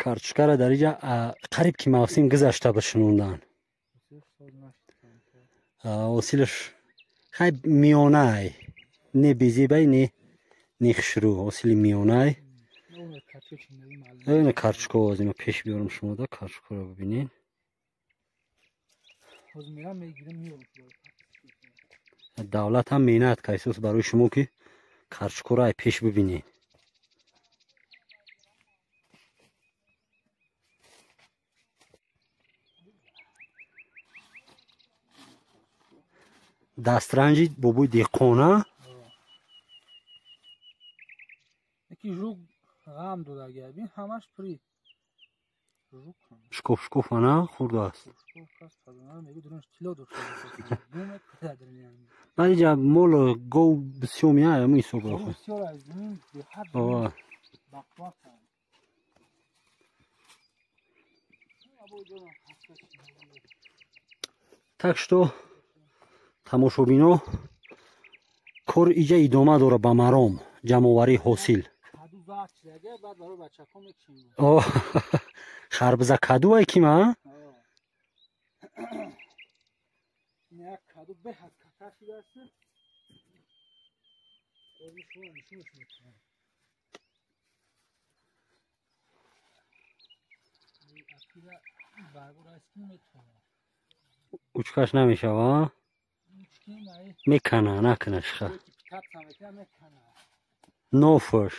Картошкара дар иҷа қариб ки мавсим гузашта бишинондан. Ҳосилаш хай миёнай, не безебай, не хушрӯ, ҳосили миёнай. Ина картошка аз ина пеш биёрам шумода, картошкаро бибинед. Давлат ҳам меҳнат кайсос барои шумо ки картошкаро ай пеш бибинед. Дастранҷи бобои деҳқона. Яки жук ғам додагия, бин ҳамаш пури жук. Шкоф шкоф ана хурдааст. Баъд иҷа мол гов бисёр меяд, ҳамин ҳисоб. Так что тамошобино, кор иҷа идома дорад ба маром ҷамъоварии ҳосил. Харбиза кадуай кима? Учкаш намешава? Мекана, накана шха. Нофаш.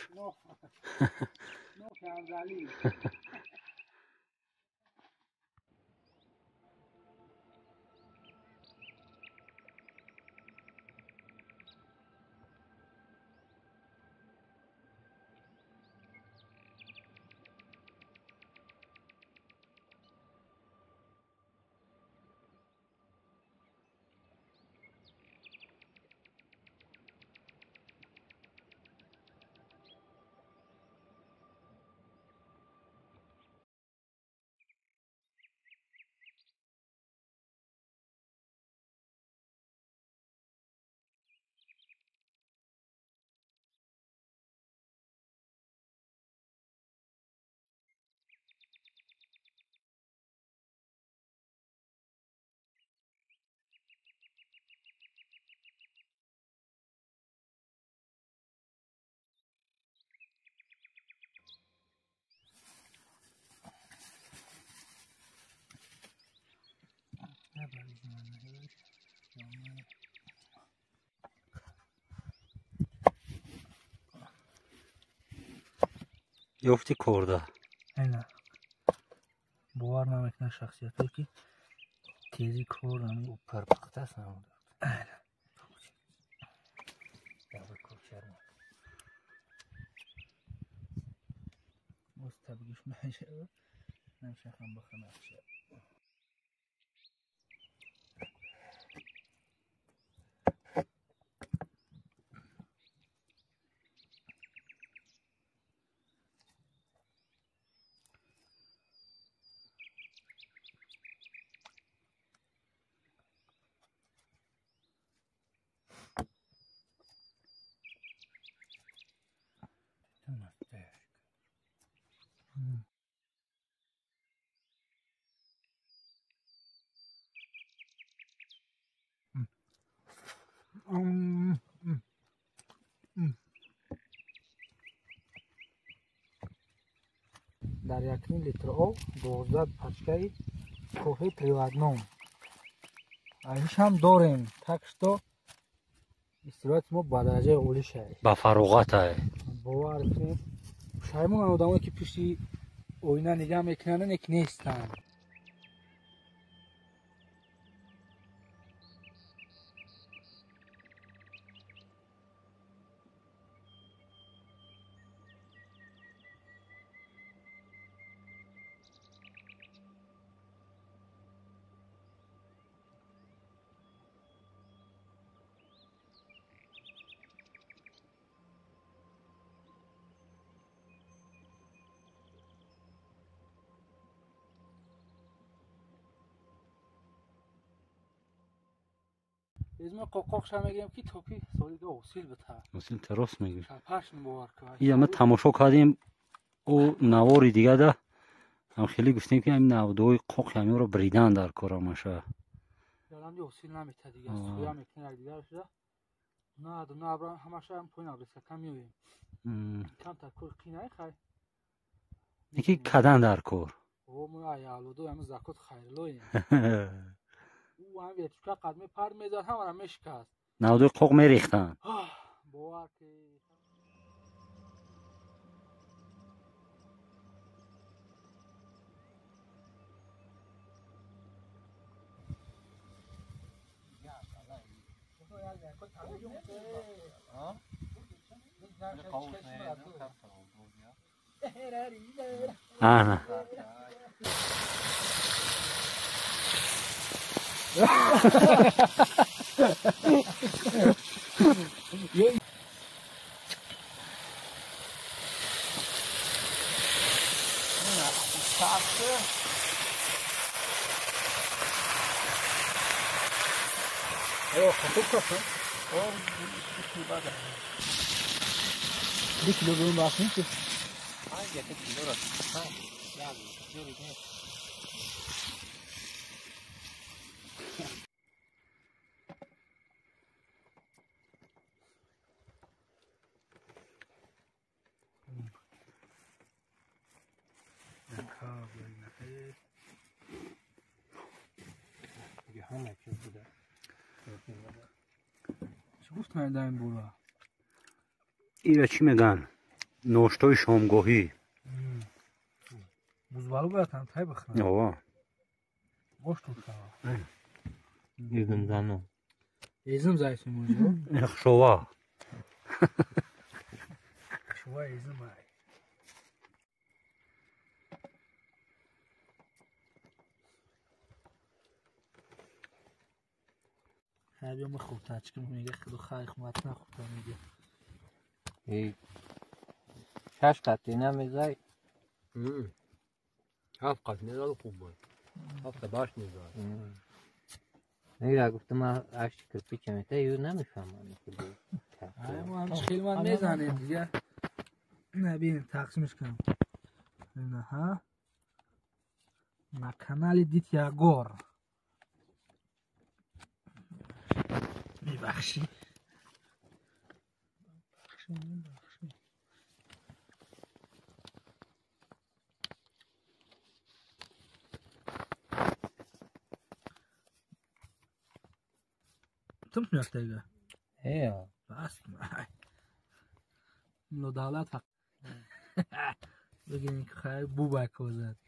Ёфти корда. Айна. Бовар намекунад шахсиятое ки тези кор ами парпухтаст намуда. Айна. Боз табгиш мешавад. Намшахам баханахша. Дар 1 литр об 12 пачкаи кофе приватном. Айниш ҳам дорем, так что истироҳати мо ба дараҷаи олӣ шай. Ба фароғатай. Бовар кунед, пушаймонанд одамое ки пишти оина нигаҳ мекунанд, не ки нестанд. Мо қоқоқша мегирем ки то ки соли ду ҳосил бита. Ҳосил та рост мегӯ. Шапаш бовар кун. Ия ма тамошо кардем, о навори дигада Ҳам хеле гуфтем ки ҳамин навдои қоқ ҳаминро бридан дар кора маша. Яланди ҳосил намета дига, суя мекунем якдигар шуда. На, на, абра ҳамаша ҳам поин абреска кам меоем. Камтар кор қинай хай. Яки кадан дар кор. О, мо ай алудо ҳам закот хайрлоем. Ӯ ҳам ветушка қад мепар мезад, ҳамара мешикаст. Навдои қоқ мерехтанд. Бовар ки Ана. Bir kilo bunun bakın ki. Ира чӣ мегӯянд? Ноштои шомгоҳӣ. Бузбалу бояд ҳамтай бихӯрам. Ова. Гош тушава. Езим зану. Езим зайсим онҷо. Хушова. Хушова езим ай. Хай биё мехӯрта чӣ мега худо хай хумат нахӯрта мега. Шаш қатъи намезай. Ҳафт қат мезад хуб буд. Ҳафта баш мезад. Мега гуфтам ман ҳашт кирпича мета ю намефаҳмам. Ай мо ҳам хел ман мезанем дига. На бин тақсимш кунам. Наҳа. На канали Дитягор. Мебахшӣ. Бахшӣ. Тум меяфтага? Э. Бас. Но давлат ҳақ. Бигин ки хай бубай козад.